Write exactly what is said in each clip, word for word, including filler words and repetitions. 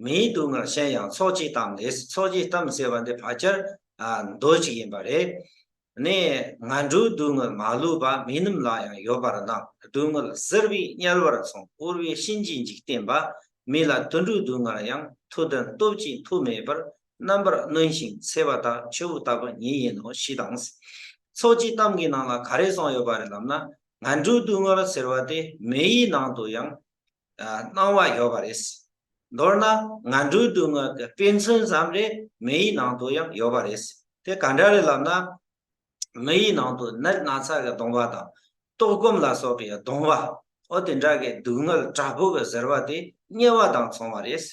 མེའི་སྡུག་བསྔལ་གཞན་ཡང་ཚོགས་ཀྱིས་གཏམས་ལས། ཚོགས་ཀྱིས་གཏམས་ཟེར་བ་འདི་ཕལ་ཆེར་ཨ་མདོ་ཅིག་ཡིན་པ་རེད། ནས་ངན་འགྲོའི་སྡུག་བསྔལ་མ་ལུས་པ། མི་རྣམས་ལ་ཡང་ཡོད་པར་སྣང་། སྡུག་བསྔལ་གཟིར་བས་དམྱལ་བར་མཚུངས། འོར་བའི་གཤིན་རྗེའི་འཇིག་རྟེན་པ། མི་ལ་དུད་འགྲོའི་སྡུག་བསྔལ་ཡང་། མཐུ་ལྡན་སྟོབས་ཀྱིས་མཐོ་མེད་པར། རྣམ་པར་གནོན་ཞིང་འཚེ་བ་དག་ཆུ་བོ་ལྟ་བུ་ཉིད་ཡིན་ནོ་ཞེས་དང་། ཚོགས་ཀྱིས་གཏམས་ཀྱི་ནང་ལ་ག་རེ་གསུངས་ཡོད་པ་རེད་ལབ་ན། ངན་འགྲོའི་སྡུག་བསྔལ་ཟེར་བ་དེ་མེ་ཡི་ནང་དུ་ཡང་ཨ་སྣང་བ་ཡོད་པ་རེད། མདོར་ན་ངན་འགྲོའི་སྡུག་བསྔལ་གྱི་དཔེ་མཚོན་ཙམ་རེ་མེ་ཡི་ནང་དུ་ཡང་ཡོད་པ་རེད། དེ་ག་འདྲ་རེད་ལབ་ན། མེ་ཡི་ནང་དུ་ནད་ན་ཚ་གི་གདུང་བ་དང་། ལྟོགས་སྐོམ་ལ་སོགས་པའི་གདུང་བ། འོ་དེ་འདྲ་གི་སྡུག་བསྔལ་དྲག་པོ་གི་གཟིར་བ་དེ་དམྱལ་བ་དང་མཚུངས་པ་རེད།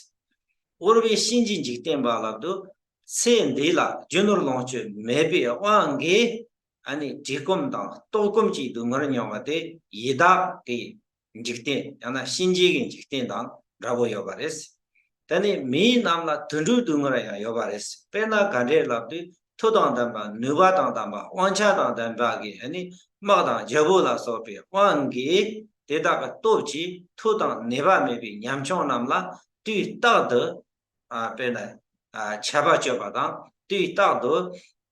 འོར་བའི་གཤིན་རྗེའི་འཇིག་རྟེན་པ་ལབ་དུས། ཚེ་འདི་ལ་རྒྱུ་ནོར་ལོངས་སྤྱོད་མེད་པའི་དབང་གིས། ཨ་ནི་བཀྲེས་སྐོམ་དང་ལྟོགས་སྐོམ་གྱི་སྡུག་བསྔལ་མྱོང་བ་དེ་ཡི་དྭགས་ཀྱི་འཇིག་རྟེན་ཡང་ན་གཤིན་རྗེ་གི་འཇིག་རྟེན་དང་འདྲ་པོ་ཡོད་པ་རེད། དེ་ནས་མི་རྣམས་ལ་དུད་འགྲོའི་སྡུག་བསྔལ་ཡང་ཡོད་པ་རེད། དཔེར་ན་ག་འདྲས་ལབ་དུས་མཐུ་དང་ལྡན་པ་ནུས་པ་དང་ལྡན་པ་དབང་ཆ་དང་ལྡན་པ་གི་ཨ་ནི་དམག་དང་རྒྱལ་པོ་ལ་སོགས་པའི་དབང་གིས་དེ་དག་གི་སྟོབས་ཀྱིས་མཐུ་དང་ནུས་པ་མེད་པའི་ཉམ་ཆུང་རྣམས་ལ་དུས་རྟག་ཏུ། ཨ་དཔེར་ན། ཨ་ཆད་པ་གཅོད་པ་དང་དུས་རྟག་ཏུ་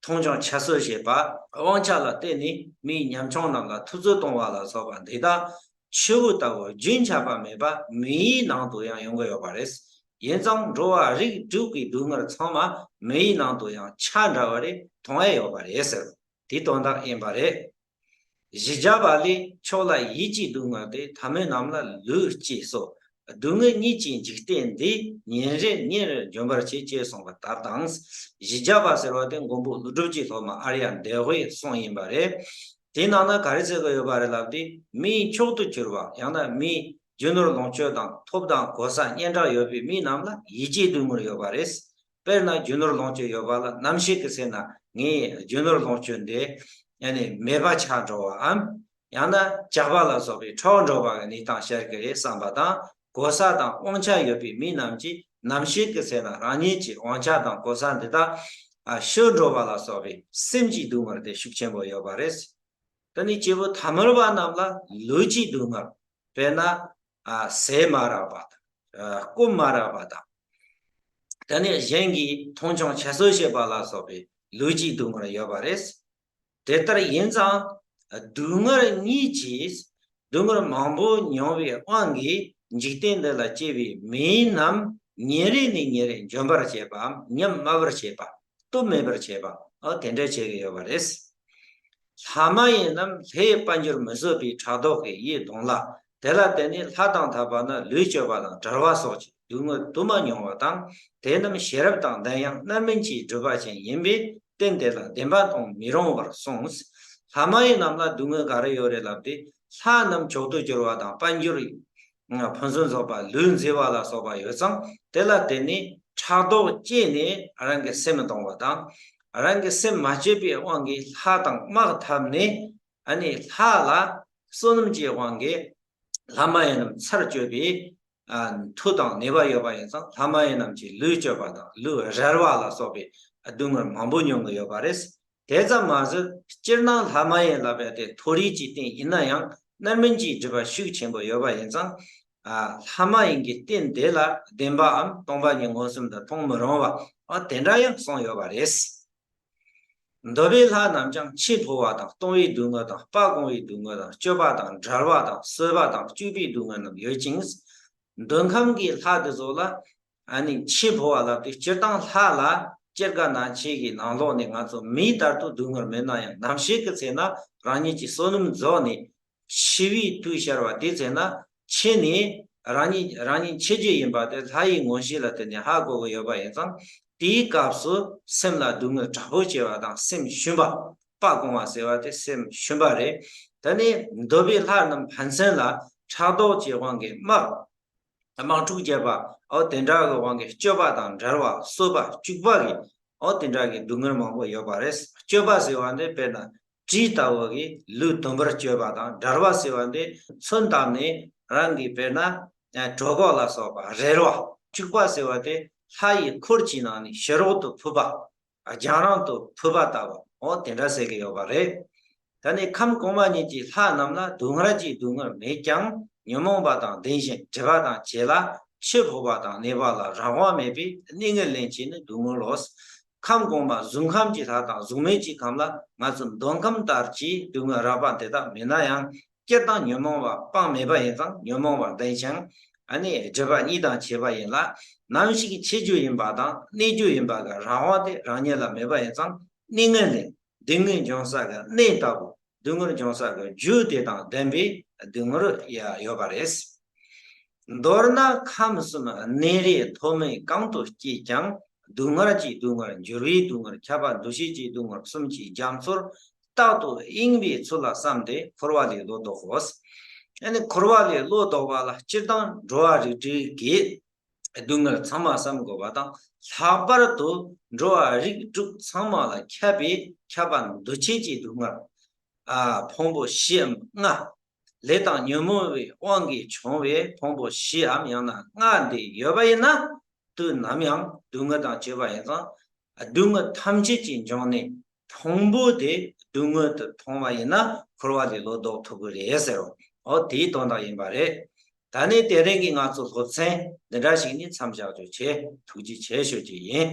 མཐོང་ཆུང་ཁྱད་གསོད་བྱེད་པ། དབང་ཆ་ལ་བརྟེན་ནས་མིའི་ཉམ་ཆུང་རྣམས་ལ་ཐུབ་ཚོད་གཏོང་བ་ལ་སོགས་པ་འདི་དག་ཆུ་བོ་ལྟ་བུ་རྒྱུན་ཆད་པ་མེད་པ་མེ་ཡི་ནང་དུ་ཡང་ཡོང་གི་ཡོད་པ་རེད། ཡིན་ཙང་འགྲོ་བ་རིགས་དྲུག་གི་སྡུག་བསྔལ་ཚང་མ་མེ་ཡི་ནང་དུ་ཡང་ཆ་འདྲ་བ་རེ་མཐོང་ཡ་ཡོད་པ་རེད་ཟེར། དེའི་དོན་དག་ཡིན་པ་རེད། བཞི་བརྒྱ་པ་ལས། མཆོག་ལ་ཡིད་ཀྱི་སྡུག་བསྔལ་ཏེ། ཐ་མལ་རྣམས་ལ་ལུས་སྐྱེས་སོ། སྡུག་བསྔལ་གཉིས་ཀྱི་འཇིག་རྟེན་འདི། ཉིན་རེ་ཉིན་རེར་འཇོམས་པར་བྱེད་ཅེས་གསུངས་པ་ལྟར་དང་། བཞི་བརྒྱ་པ་ཟེར་བ་དེ་མགོན་པོ་ཀླུ་སྒྲུབ་ཀྱི་སློབ་མ་ཨཱརྱ་དེ་ཝའི་གསུང་ཡིན་པ་རེད། དེའི་ནང་ན་ག་རེ་ཟེར་གྱི་ཡོད་པ་རེད་ལབ་དུས། མིའི་མཆོག་ཏུ་གྱུར་པ་ཡང་ན་མིའི་རྒྱུ་ནོར་ལོངས་སྤྱོད་དང་ཐོབ་དང་གོ་ས་སྙན་གྲགས་ཡོད་པའི་མི་རྣམས་ལ་ཡིད་ཀྱི་སྡུག་བསྔལ་ཡོད་པ་རེད། དཔེར་ན་རྒྱུ་ནོར་ལོངས་སྤྱོད་ཡོད་པ་ལ་ནམ་ཞིག་གི་ཚེ་ན་ངའི་རྒྱུ་ནོར་ལོངས་སྤྱོད་འདི་ཡང་ནི་མེད་པ་ཆགས་འགྲོ་བའམ། ཡང་ན་ཇག་པ་ལ་སོགས་པའི་འཕྲོག་འགྲོ་བ་གི་གནས་སྟངས་ཤར་གི་རེད་བསམ་པ་དང་། གོ་ས་དང་དབང་ཆ་ཡོད་པའི་མི་རྣམས་ཀྱིས་ནམ་ཞིག་གི་ཚེ་ན་རང་ཉིད་ཀྱི་དབང་ཆ་དང་གོ་ས་འདི་དག་ཨ་ཤོར་འགྲོ་བ་ལ་སོགས་པའི་སེམས་ཀྱི་སྡུག་བསྔལ་དེ་ཤུགས་ཆེན་པོ་ཡོད་པ་རེད། དེ་ནི་སྐྱེས་བུ་ཐ་མལ་པ་རྣམས་ལ་ལུས་ཀྱི་སྡུག་བསྔལ། དཔེར་ན། ཨ་ཟས་མ་རག་པ་དང་། ཨ་སྐོམ་མ་རག་པ་དང་། དེ་ནས་གཞན་གྱིས་མཐོང་ཆུང་ཁྱད་གསོད་བྱེད་པ་ལ་སོགས་པའི་ལུས་ཀྱི་སྡུག་བསྔལ་ཡོད་པ་རེད། དེ་ལྟར་ཡིན་ཙང་། སྡུག་བསྔལ་གཉིས་ཀྱིས། སྡུག་བསྔལ་མང་པོ་མྱོང་བའི་དབང་གིས་འཇིག་རྟེན་འདི་ལ་སྐྱེ་བའི་མི་རྣམས་ཉིན་རེ་ནས་ཉིན་རེ་འཇོམས་པར་བྱེད་པའམ་ཉམས་དམའ་བར་བྱེད་པ། སྟོབས་མེད་པར་བྱེད་པ། ཨ་དེ་འདྲ་བྱེད་ཀྱི་ཡོད་པ་རེད། ལྷ་མ་ཡིན་རྣམས་ལྷའི་དཔལ་འབྱོར་མི་བཟོད་པའི་ཕྲག་དོག་གིས་ཡིད་གདུང་ལ། དེ་ལ་བརྟེན་ནས་ལྷ་དང་འཐབ་པ་ན་ལུས་གཅོད་པ་དང་འབྲལ་བ་སོགས་ཀྱི་སྡུག་བསྔལ་དུ་མ་མྱོང་བ་དང་། དེ་རྣམས་ཤེས་རབ་དང་ལྡན་ཡང་རྣམ་སྨིན་གྱི་སྒྲིབ་པ་ཅན་ཡིན་པས་རྟེན་དེ་ལ་བདེན་པ་མཐོང་མི་རུང་བར་གསུངས། ལྷ་མ་ཡིན་རྣམས་ལ་སྡུག་བསྔལ་ག་རེ་ཡོད་རེད་ལབ་དུས། ལྷ་རྣམས་མཆོག་ཏུ་གྱུར་པ་དང་དཔལ་འབྱོར་ཕུན་སུམ་ཚོགས་པ་ལུས་མཛེས་པ་ལ་སོགས་པ་ཡོད་ཙང་དེ་ལ་བརྟེན་ནས་ཕྲག་དོག་སྐྱེས་ནས་རང་གི་སེམས་གདུང་བ་དང་། རང་གི་སེམས་མ་སྐྱིད་པའི་དབང་གིས་ལྷ་དང་དམག་འཐབ་ནས། ཨ་ནི་ལྷ་ལ་བསོད་ནམས་ཀྱི་དབང་གིས་ལྷ་མ་ཡིན་རྣམས་ཚར་གཅོད་པའི་ཨ་མཐུ་དང་ནུས་པ་ཡོད་པ་ཡིན་ཙང་ལྷ་མ་ཡིན་རྣམས་ཀྱི་ལུས་གཅོད་པ་དང་ལུས་རལ་བ་ལ་སོགས་པའི་སྡུག་བསྔལ་མང་པོ་མྱོང་གི་ཡོད་པ་རེད། དེ་ཙམ་མ་ཟད་སྤྱིར་ན་ལྷ་མ་ཡིན་ལབ་ཡ་དེ་མཐོ་རིས་ཀྱི་རྟེན་ཡིན་ན་ཡང་རྣམ་སྨིན་གྱི་སྒྲིབ་པ་ཤུགས་ཆེན་པོ་ཡོད་པ་ཡིན་ཙང་། ཨ་ལྷ་མ་ཡིན་གྱི་རྟེན་དེ་ལ་བདེན་པའམ་སྟོང་པ་ཉིད་མངོན་སུམ་དུ་མཐོང་མི་རུང་བ། ཨ་དེ་འདྲ་ཡང་གསུངས་ཡོད་པ་རེད། འདོད་པའི་ལྷ་རྣམས་ཀྱང་ཕྱིར་འཕོ་བ་དང་གཏོང་བའི་སྡུག་བསྔལ་དང་སྤ་བཀོང་བའི་སྡུག་བསྔལ་དང་གཅོད་པ་དང་འབྲལ་བ་དང་གསོད་པ་དང་གཅོད་པའི་སྡུག་བསྔལ་རྣམས་ཡོད་ཅིང་། འདོད་ཁམས་ཀྱི་ལྷ་དེ་ཚོ་ལ་ཨ་ནི་ཕྱིར་འཕོ་བ་ལབ་དུས་སྤྱིར་བཏང་ལྷ་ལ་སྤྱིར་ག་ནང་ཆོས་ཀྱི་ནང་ལོགས་ནས་ང་ཚོ་མི་ལྟར་དུ་སྡུག་བསྔལ་མེད་ན་ཡང་ནམ་ཞིག་གི་ཚེ་ན་རང་ཉིད་ཀྱི་བསོད་ནམས་རྫོགས་ནས། འཆི་བའི་དུས་ཤར་བ་དེ་ཚེ་ན་འཆི་ནས་རང་ཉིད་རང་ཉིད་འཆི་རྒྱུ་ཡིན་པ་དེ་ལྷ་ཡི་མངོན་ཤེས་ལ་བརྟེན་ནས་ཧ་གོ་གི་ཡོད་པ་ཡིན་ཙང་དེའི་སྐབས་སུ་སེམས་ལ་སྡུག་བསྔལ་དྲག་པོ་སྐྱེ་བ་དང་སེམས་ཞུམ་པ། སྤ་བཀོང་བ་ཟེར་བ་དེ་སེམས་ཞུམ་པ་རེད། ད་ནི་འདོད་པའི་ལྷ་རྣམས་ཕན་ཚུན་ལ་ཕྲག་དོག་གི་དབང་གིས་དམག་དམག་འཁྲུག་བརྒྱབ་པ། འོ་དེ་འདྲ་གི་དབང་གིས་གཅོད་པ་དང་འབྲལ་བ་གསོད་པ་གཅོད་པ་གི་འོ་དེ་འདྲ་གི་སྡུག་བསྔལ་མང་པོ་ཡོད་པ་རེད། གཅོད་པ་ཟེར་བ་འདི་དཔེར་ན་གྲི་ལྟ་བུ་གིས་ལུས་དུམ་བུར་གཅོད་པ་དང་འབྲལ་བ་ཟེར་བ་འདི་མཚོན་བཏབ་ནས་རང་གི་དཔེར་ན་གྲོད་ཁོག་ལ་སོགས་པ་རལ་བ། གཅོད་པ་ཟེར་བ་དེ་ལྷ་ཡི་འཁོར་གྱི་ནང་ནས་ཕྱི་རོལ་དུ་ཕུད་པ། རྒྱང་རིང་དུ་ཕུད་པ་ལྟ་བུ། འོ་དེ་འདྲ་ཟེར་གྱི་ཡོད་པ་རེད། ད་ནི་ཁམས་གོང་མ་གཉིས་ཀྱི་ལྷ་རྣམས་ལ་སྡུག་བསྔལ་གྱི་སྡུག་བསྔལ་མེད་ཀྱང་ཉོན་མོངས་པ་དང་ལྡན་ཞིང་སྒྲིབ་པ་དང་བཅས་ལ་ འཆི་འཕོ་བ་དང་གནས་པ་ལ་རང་དབང་མེད་པས་གནས་ངན་ལེན་བྱས་ནས་སྡུག་བསྔལ་ལོ། ཁམས་གོང་མ་གཟུགས་ཁམས་ཀྱི་ལྷ་དང་གཟུགས་མེད་ཀྱི་ཁམས་ལ་ང་ཚོ་འདོད་ཁམས་ལྟར་གྱི་སྡུག་བསྔལ་རགས་པ་འདི་དག་མེད་ན་ཡང་། སྤྱིར་བཏང་ཉོན་མོངས་པ་སྤང་མེད་པ་ཡིན་ཙང་ཉོན་མོངས་པ་ལྡན་ཞིང་། ཨ་ནི་སྒྲིབ་པ་གཉིས་དང་བཅས་པ་ཡིན་ལ། ནམ་ཞིག་འཆི་རྒྱུ་ཡིན་པ་དང་གནས་རྒྱུ་ཡིན་པ་གི་རང་དབང་དེ་རང་ཉིད་ལ་མེད་པ་ཡིན་ཙང་གནས་ངན་ལེན། སྡུག་བསྔལ་འབྱུང་ས་གི་གནས་ལྟ་བུ། སྡུག་བསྔལ་འབྱུང་ས་གི་རྒྱུ་དེ་དང་ལྡན་པའི་སྡུག་བསྔལ་ཡ་ཡོད་པ་རེད། མདོར་ན་ཁམས་གསུམ་གནས་རིས་ཐོག་མེད་གང་དུ་སྐྱེས་ཀྱང་སྡུག་བསྔལ་གྱི་སྡུག་བསྔལ། འགྱུར་བའི་སྡུག་བསྔལ། ཁྱབ་པ་འདུ་བྱེད་ཀྱི་སྡུག་བསྔལ་གསུམ་གྱི་རྒྱ་མཚོར་རྟག་ཏུ་གཡེང་བའི་ཚུལ་ལ་བསམས་ཏེ་འཁོར་བ་ལས་བློ་ལྡོག་གོ། ཨ་ནི་འཁོར་བ་ལས་བློ་ལྡོག་པ་ལ་སྤྱིར་བཏང་འགྲོ་བ་རིགས་དྲུག་གི་སྡུག་བསྔལ་ཚང་མ་བསམ་དགོས་པ་དང་། ལྷག་པར་དུ་འགྲོ་བ་རིགས་དྲུག་ཚང་མ་ལ་ཁྱབ་པའི་ཁྱབ་པ་འདུ་བྱེད་ཀྱི་སྡུག་བསྔལ། ཨ། ཕུང་པོ་བཞིའམ་ལྔ། ལས་དང་ཉོན་མོངས་པའི་དབང་གིས་བྱུང་བའི་ཕུང་པོ་བཞིའམ་ཡང་ན་ལྔ་འདི་ཡོད་པ་ཡིན་ན། དུས་ནམ་ཡང་སྡུག་བསྔལ་དང་བཅས་པ་ཡིན་ཙང་། སྡུག་བསྔལ་ཐམས་ཅད་ཀྱི་འབྱུང་གནས་ཕུང་པོ་དེ་སྡུག་བསྔལ་དུ་མཐོང་བ་ཡིན་ན་འཁོར་བ་ལས་བློ་ལྡོག་ཐུབ་ཀྱི་རེད་ཟེར་རོ། འོ་དེའི་དོན་དག་ཡིན་པ་རེད། ད་ནི་དེ་རིང་གི་ང་ཚོ་སློབ་ཚན་འདི་འདྲ་ཞིག་ནས་མཚམས་བཞག་རྒྱུ་བྱས། ཐུགས་རྗེ་ཆེ་ཞུ་རྒྱུ་ཡིན།